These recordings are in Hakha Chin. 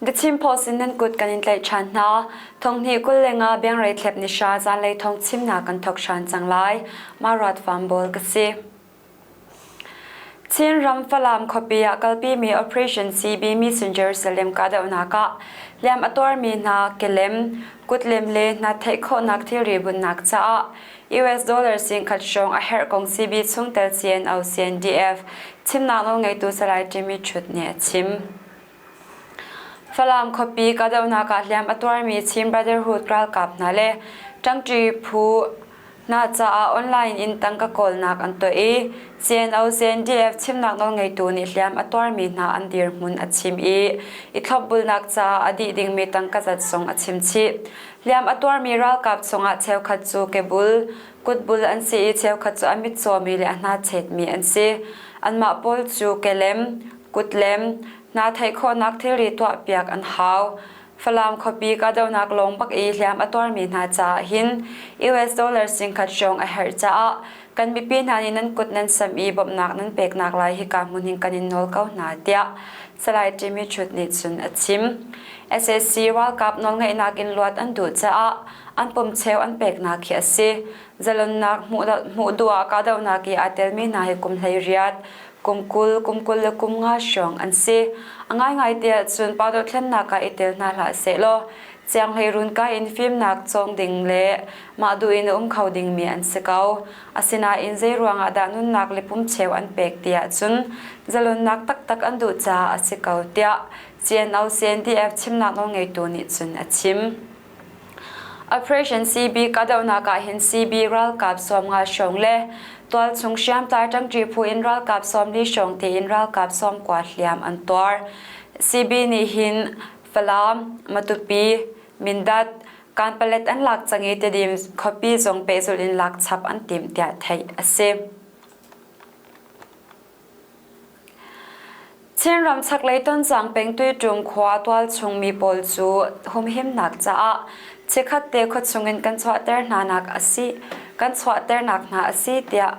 The Chin Post in nan kut kan in tlaih ṭhan hna. Thonghnih 25 biangrei thlep ni hra zanlei thong chimnak kan thok ṭhan cang lai. Marat Fambawl ka si. Chinram Falam khuapi ah kalpimi Operation CB Mission Jerusalem kahdohnak ah hliam a tuarmi hna kelem, kutlem le hna theih khawhnak thilri bunhnak caah US dollar 10,000 hrawng a herh kong CB chungtel CNO CNDF chimnak nawlngeitu Salai Jimmy Chut nih a chim. Falam khuapi kahdohnak ah hliam a tuarmi Chin Brotherhood ralkap hna le ṭangṭi phu hna caah online in tangka kawlnak an tuah i CNO CNDF chimnak nawlngeitu nih hliam a tuarmi hna an dirhmun a chim i i thlopbulnak caah a dih dingmi tangka zat zong a chim chih. Hliam a tuarmi ralkap chungah cheukhat cu kebul, kutbul an si i cheukhat cu a mitcawmi le a hnachetmi an si. Anmah pawl cu kelem, kutlem, hna theih khawhnak thilri tuahpiak an hau. Falam khuapi kahdohnak lawng bak i hliam a tuarmi hna caah hin US dollar 10,000 hrawng a herh caah kan mipi hna nih nan kut nan sam i bawmhnak nan peknak lai hika hmun hin kan in nawl ko hna tiah Salai Jimmy Chut nih cun a chim. SAC ralkap nawlngeihnak in luat an duh caah an pumcheu an peknak hi a si. Zalonnak hmuh duh ah kahdohnak i aa telmi hna hi kum 18, kum 20, kum 25 hrawng an si. A ngaingai ti ahcun pa dothlennak ah i tel hna hlah sehlaw sianghleirun kai in fimnak cawng ding le mah duh in a um kho dingmi an si ko. Asinain zei ruangah dah nunnak le pumcheu an pek ti ahcun zalonnak taktak an duh caah a si ko tiah CNO CNDF chimnak nawlngeitu nih cun a chim. Operation CB kahdohnak ah hin CB ralkap 50 hrawng le tualchung hriamtlai ṭangṭi phu in ralkap 40 hrawng tiin ralkap 90 hliam an tuar. CB nih hin Falam, Matupi, Mindat, Kanpalet an lak cang i Tedim khuapi zong pehzulh in lak chap an timh tiah theih a si. Chinram chaklei Tonzang peng Tuiṭum khua tualchung mi pawl cu humhimnak caah chikkhat te khuachung in kan chuahter hnanak a si kan chuahternak hna a si tiah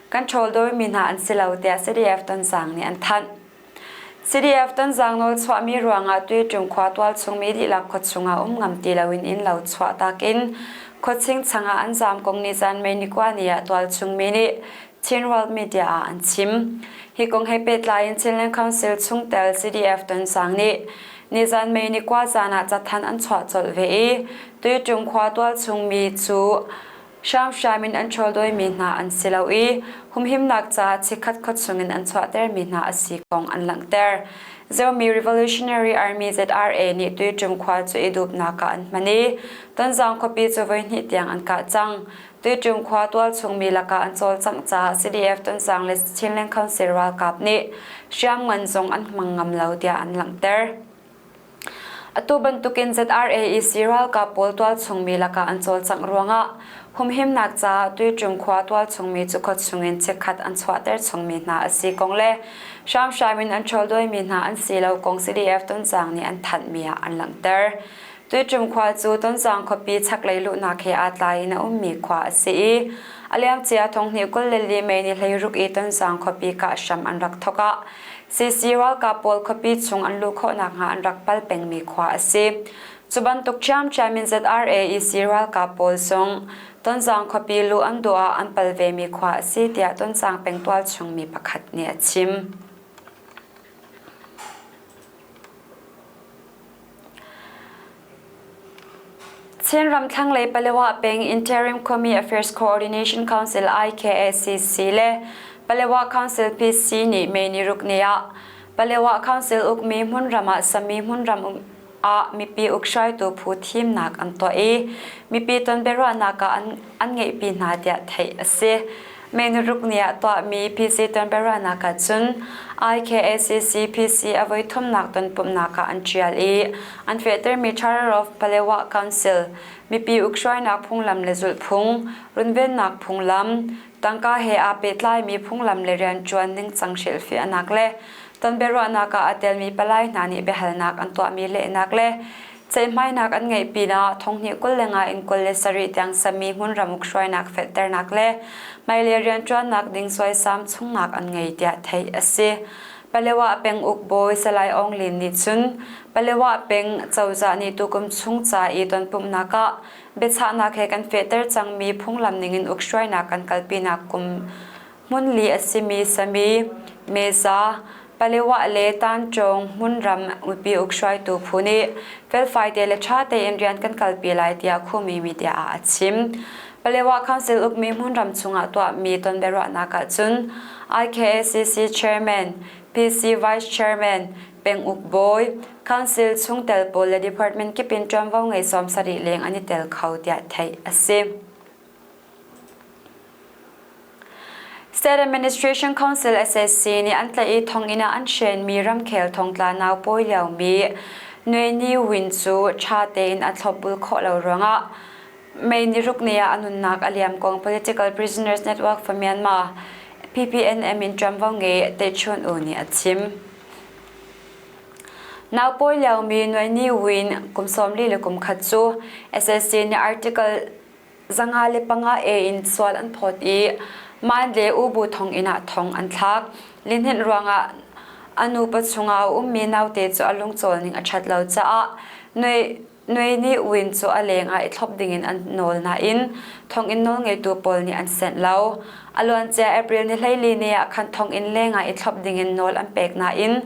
kan ṭhawldawimi hna an si lo tiah CDF Tonzang nih an thanh. CDF Tonzang nawl chuahmi ruangah Tuiṭum khua tualchung mi dihlak khuachung ah um ngam ti loin inn lo chuahtak in khuaching changah an zaam kong nizan May ni kua ni ah tualchung mi nih Chin World Media ah an chim. Hi kong he pehtlai in Chinland Council chungtel CDF Tonsang nih nizan May ni kua zan ah cathanh an chuah colh ve i Tuiṭung khua tualchung mi cu hramhram in an ṭhawldawimi hna an si lo i humhimnak caah chikkhat khuachung in an chuahtermi hna a si kong an langhter. Zomi Revolutionary Army ZRA nih Tuiṭung khua cu i dupnak ah an hman i Tonzang khuapi cu voihnih tiang an kah cang. Tuiṭum khua tualchung mi lakah an cawlcangh caah CDF Tonzang le Chinland Council ralkap nih hriamngan zong an hmang ngam lo tiah an langhter. Atu bantukin ZRAEC ralkap pawl tualchung mi lakah an cawlcangh ruangah humhimnak caah Tuiṭum khua tualchung mi cu khuachung in chikkhat an chuahter chungmi hna a si kong le hramhram in an ṭhawldawimi hna an si lo kong CDF Tonzang nih an thanhmi ah an langhter. Tuiṭum khua cu Tonzang khuapi chaklei luhnak he aa tlaiin a ummi khua a si i a liamcia 2024 May ni 16 i Tonzang khuapi kah hram an rak thawk ah CC ralkap pawl khuapi chung an luh khawh nakhnga an rak pal pengmi khua a si. Cu bantuk ṭhiamṭhiam in ZRAEC ralkap pawl zong Tonzang khuapi luh an duh ah an pal vemi khua a si tiah Tonzang peng tualchung mi pakhat nih a chim. Chinram thlanglei Palewa peng Interim Khuami Affairs Coordination Council IKACC le Palewa Council PC nih May ni ruk ni ah Palewa Council ukmi hmunram ah sami hmunram ah mipi ukhruaitu phu thimnak an tuah i mipi tonbiaruahnak ah an ngeihpi hna tiah theih a si. May ni ruk ni ah tuahmi PC tonbiaruahnak ah cun IKACC PC a voithumnak tonpumhnak ah an ṭial i an fehtermi Charter of Palewa Council mipi ukhruainak phunglam le zulhphung, runvennak phunglam, tangka he aa pehtlaimi phunglam le rianṭuan ningcang hrilhfiahnak le tonbiaruahnak ah aa telmi palai hna nih biahalnak an tuahmi lehnak le Ceihmainak an ngeih pinah 2025 in 27 tiang sami hmunram hruainak fehternak le hmailei rianṭuannak ding suaisam chungnak an ngei tiah theih a si. Palewa penguk bawi Salai Aung Lin nih cun Palewa peng cozah nih tukum chung ca i tonpumhnak ah biachahnak he kan fehter cangmi phunglam ningin ukhruainak kan kalpinak kum hmunli a simi Sami, Meza, Palewa le Tanṭawng hmunram mipi ukhruaitu phu nih felfai te le ṭha tein rian kan kalpi lai tiah Khumi media ah a chim. Palewa Council ukmi hmunram chungah tuahmi tonbiaruahnak ahcun IKACC Chairman, PC Vice Chairman, penguk bawi, Council chungtel pawl le department kip in ṭuanvo ngei 70 leng an i tel kho tiah theih a si. State Administration Council SSC nih an tlaih i thonginn ah an hrenmi ramkhel thongtla nau pawi liomi Nwe Ni Win cu ṭha tein a thlopbul khawh lo ruangah May ni ruk ni ah a nunnak a liam kong Political Prisoners Network for Myanmar PPNM in ṭuanvo ngei Techun U nih a chim. Nau pawi liomi Nwe Ni Win kum 41 le kum khat cu SSC nih Article 505 A in sual an phawt i Man le U Bu thonginn ah thong an thlak. Lihninh ruangah a nupa chungah a ummi naute cu a lungcawl ning a ṭhat lo caah Nui Nui nih Win cu a leng ah i thlop dingin an nawl nain thonginn nawlngeitu pawl nih an senh lo. A luancia April ni 14 ni ah khan thonginn leng ah i thlop dingin nawl an pek nain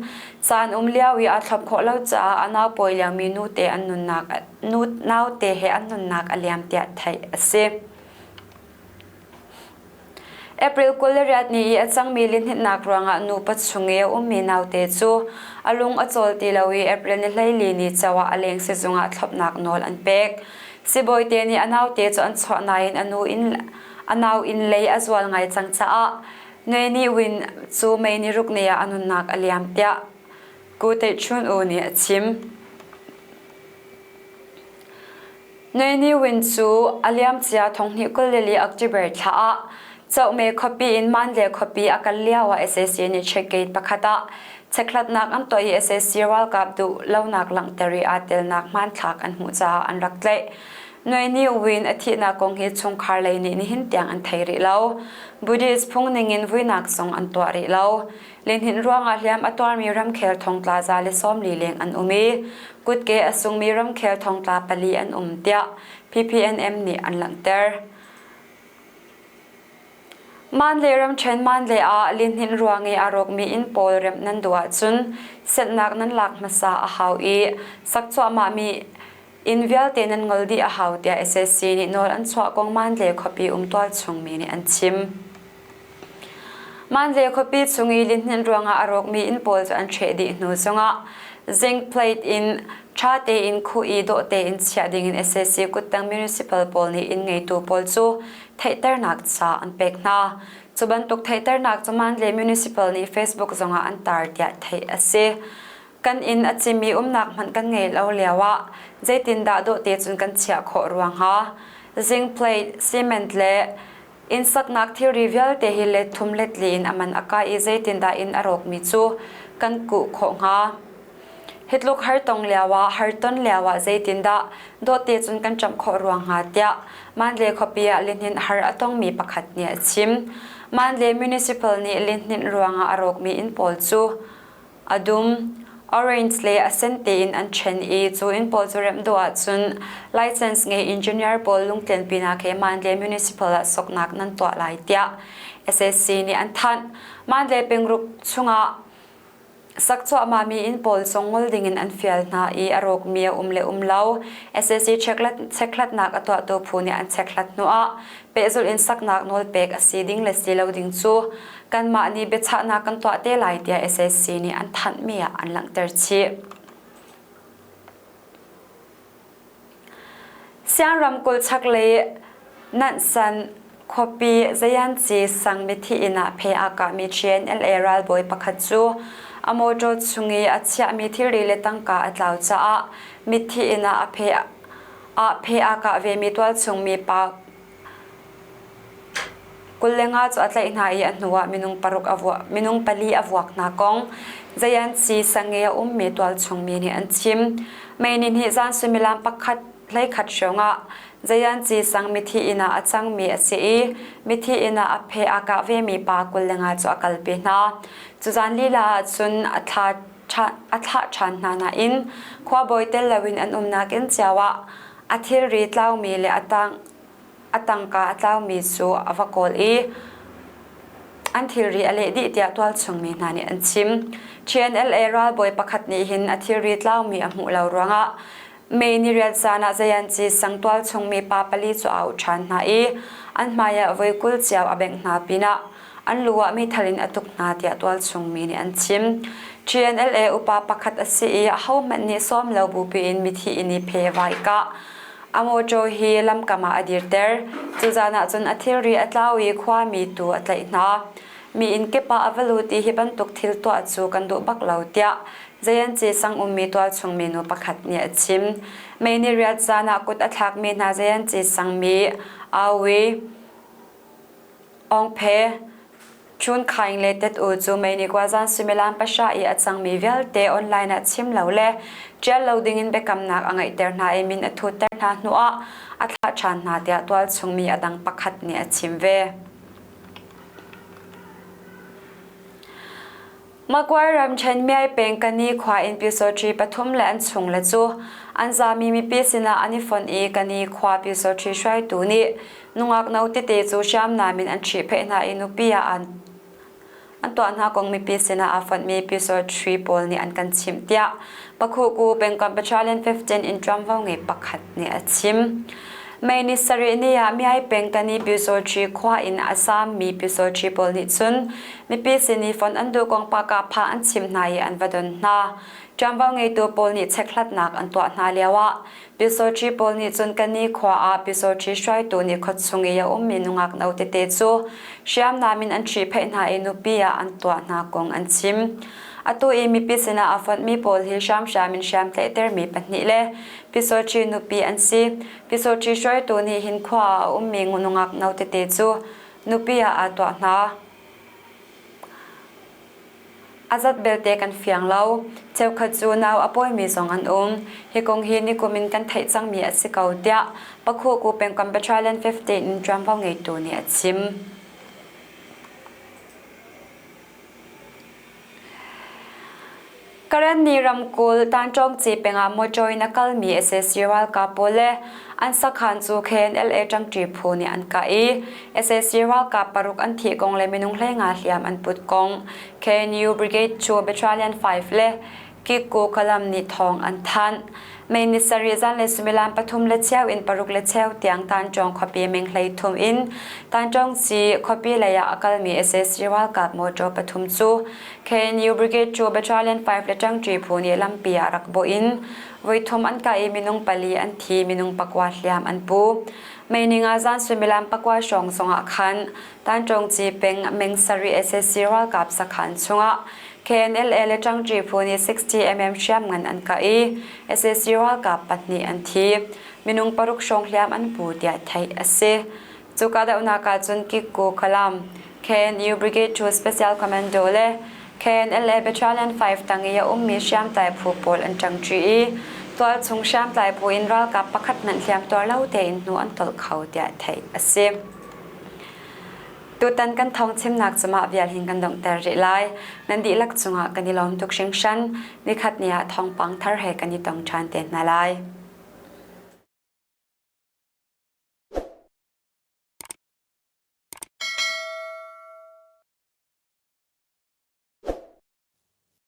caan um lio i aa thlop khawh lo caah a naupawi liomi nute an nunnak nu naute he an nunnak a liam tiah theih a si. April 28 ni i a cangmi lihninhnak ruangah nupa chung i a ummi naute cu a lung a cawl ti lo i April ni 14 ni cho ah a leng sizung ah thlopnak nawl an pek. Sibawite nih a naute cu an chuah nain a nu in a nau inn lei a zual ngai cang caah Nui Ni Win cu May ni ruk ni ah a nunnak a liam tiah Ku Hteih Chun U nih a chim. Nui Ni Win cu a liamcia 2024 October thla ah Cohme khuapi in Mandalay khuapi a kal lio ah sac nih checkgate pakhat ah chekhlatnak an tuah i sac ralkap duh lonak langhter i aa telnak hmanthlak an hmuh caah an rak tlaih. Nui Ni Win a thihnak kong hi chungkhar lei nih nihin tiang an thei rih lo. Buddhist phung ningin vuinak zong an tuah rih lo. Lihninh ruangah hliam a tuarmi ramkhel thongtla 140 leng an um i kutke a sungmi ramkhel thongtla pali an um tiah PPNM nih an langhter. Mandalay ramṭhen Mandalay ah lihninh ruang i aa rawkmi inn pawl remh nan duh ahcun senhnak nan lak hmasa a hau i sak cuahmahmi inn vialte nan ngol dih a hau tiah SAC nih nawl an chuah kong Mandalay khuapi um tualchungmi nih an chim. Mandalay khuapi chung i lihninh ruangah a rawkmi inn pawl cu an ṭheh dih hnu zongah zinc plate in ṭha tein khuh i dawh tein chiah dingin sac kuttang municipal pawl nih inn ngeitu pawl cu theihternak ca an pek hna. Cu bantuk theihternak cu Mandalay Municipal nih Facebook zongah an tar tiah theih a si. Kan inn a cimmi umnak hmanh kan ngei lo lioah zeitindah dawh te cun kan chiah khawh ruang hnga? Zinc plate, cement le Inn saknak thilri vialte hi let thum let li in a man a kai i zeitindah inn a rawkmi cu kan kuh khawh hnga? Hi tluk hartong lioah harton lioah zeitindah dawtte cun kan ṭamh khawh rua hnga tiah Mandalay khuapi ah lihninh har a tongmi pakhat nih a chim. Mandalay Municipal nih lihninh ruangah a rawkmi inn pawl cu A dum, orange le a sen tein an ṭhen i cu inn pawl cu remh duh ahcun license ngei engineer pawl lungtlinpinak he Mandalay Municipal ah soknak nan tuah lai tiah SSC nih an thanh. Mandalay pengruk chungah sak cuahmahmi inn pawl zong ngol dingin an fial hna i a rawkmi a um le um lo SSC chekhlatnak a tuahtu phu nih an chekhlat hnuah pehzulh in saknak nawl pek a si ding le si lo ding cu kanmah nih biachahnak kan tuah te lai tiah SAC nih an thanhmi ah an langhter chih. Siang ramkulh chaklei Nansan khuapi Zayanci sang mithi inn ah phe aa kahmi GNLA ralbawi pakhat cu a motor chung i a chiahmi thilri le tangka a tlau caah mithi inn ah a phe ah phe aa kah vemi tualchung mi pa 25 cu a tlaih hna i a hnuah minung paruk a vuak, minung pali a vuak hna kong Zayanci sange a ummi tualchung mi nih an chim. Mei ni hnih zan suimilam pakhat hleikhat hrawngah. Zayanci sang mithi inn ah a cangmi a si i mithi inn ah a phe aa kah vemi pa 25 cu a kalpi hna. Cu zan lila ah cun a thla a thlah ṭhan hna nain khuabawi tel loin an umnak inn cio ah a thilri tlaumi le a tang a tangka a tlaumi cu a va kawl i an thilri a leh dih tiah tualchung mi hna nih an chim. TNLA ralbawi pakhat nih hin a thilri tlaumi a hmuh lo ruangah May ni riat zan ah Zayanci sang tualchung mi pa pali cu a auh ṭhan hna i an hmai ah voi 20 cio a bengh hna pinah an lu ah meithal in a tuk hna tiah tualchung mi nih an chim. TNLA upa pakhat a si i ahohmanh nih sawm lo bupi in mithi inn i phe vai kah. A mawṭaw hi lamkam ah a dirter. Cu zan ah cun a thilri a tlau i khuami tu a tlaih hna. Mi inn kip ah a va lut i hi bantuk thil tuah cu kan duh bak lo tiah Zayanci sang ummi tualchung minu pakhat nih a chim. Mei ni riat zan ah kut a thlakmi hna Zayanci sangmi Awi Aung Phe Chun Khaing le Tet U cu mei ni kua zan suimilam pahra i a cangmi vialte online ah chim lo le ṭial lo dingin biakamnak a ngeihter hna i min a thutter hna hnuah a thlah ṭhan hna tiah tualchung mi a dang pakhat nih a chim ve. Maguire ramṭhen Myai peng Kani khua in Pyusawṭhi pathum le an chungle cu an zami mipi sinah an i fonh i Kani khua Pyusawṭhi hruaitu nih nungak no tete cu hriamnam in an ṭhihphaih hna i nupi ah an an tuah hna kong mipi sinah aa fonhmi Pyusawṭhi pawl nih an kan chimh tiah Pakhuku pengkomh Battalion 15 in ṭuanvo ngei pakhat nih a chim. May ni sarih ni ah Myai peng Kani Pyusawṭhi khua in a zaammi Pyusawṭhi pawl nih cun Mipi sin i fon an duh kong pah an chimh hna i an va don hna. Ṭuanvo ngeitu pawl nih chekhlatnak an tuah hna lioah Pyusawṭhi pawl nih cun Kani khua ah Pyusawṭhi hruaitu nih khuachung i a ummi nungak no tete cu hriamnam in an ṭhihphaih hna i nupi ah an tuah hna kong an chim. Atu i mipi sinah a fonhmi pawl hi hramhram in hriam tlaihtermi pahnih le Pyusawṭhi nupi an si. Pyusawṭhi hruaitu nih hin khua ah a ummi nungak no tete cu nupi ah aa tuah hna. A zat belte kan fiang lo. Cheukhat cu nau a pawimi zong an um. Hi kong hi nikum in kan theih cangmi a si ko tiah Pakhuku pengkomh Battalion 15 in ṭuanvo ngeitu nih a chim. Karenni ramkulh Tanṭawngci peng ah mawṭaw in a kalmi sac ralkap pawl le an sakhan cu KNLA ṭangṭi phu nih an kah i sac ralkap paruk an thih kong le minung 15 hliam an put kong KNU Brigade 2 Battalion 5 le Kikku Kalam nih thawng an thanh. May ni sarih zanlei suimilam pathum le cheu in paruk le cheu tiang Tanṭawng khuapi meng 13 in Tanṭawngci khuapi lei ah a kalmi sac ralkap mawṭaw pathum cu KNU Brigade 2 Battalion 5 le ṭangṭi phu nih lampi ah rak bawh in voithum an kah i minung pali an thi, minung pakua hliam an pu. May ni nga zan suimilam pakua hrawng zongah khan Tanṭawngci peng meng sarih sac ralkap sakhan chungah KNLA le ṭangṭi phu nih 60 mm hriamngan an kah i sac ralkap pahnih an thi. Minung paruk hrawng hliam an pu tiah theih a si. Cu kahdohnak ah cun Kikku Kalam, KNU Brigade 2 Special Commando le KNLA Battalion 5 tang i a ummi hriamtlai phu pawl an ṭangṭi i tualchung hriamtlai phu in ralkap pakhat hmanh hliam tuar lo tein hnu an tolh kho tiah theih a si. Tutan kan thawng chimnak cu mah vial hin kan donghter rih lai. Nan dihlak cungah kan i lawm tuk hringhran. Nikhat ni ah thawngpang thar he kan i tong ṭhan te hna lai.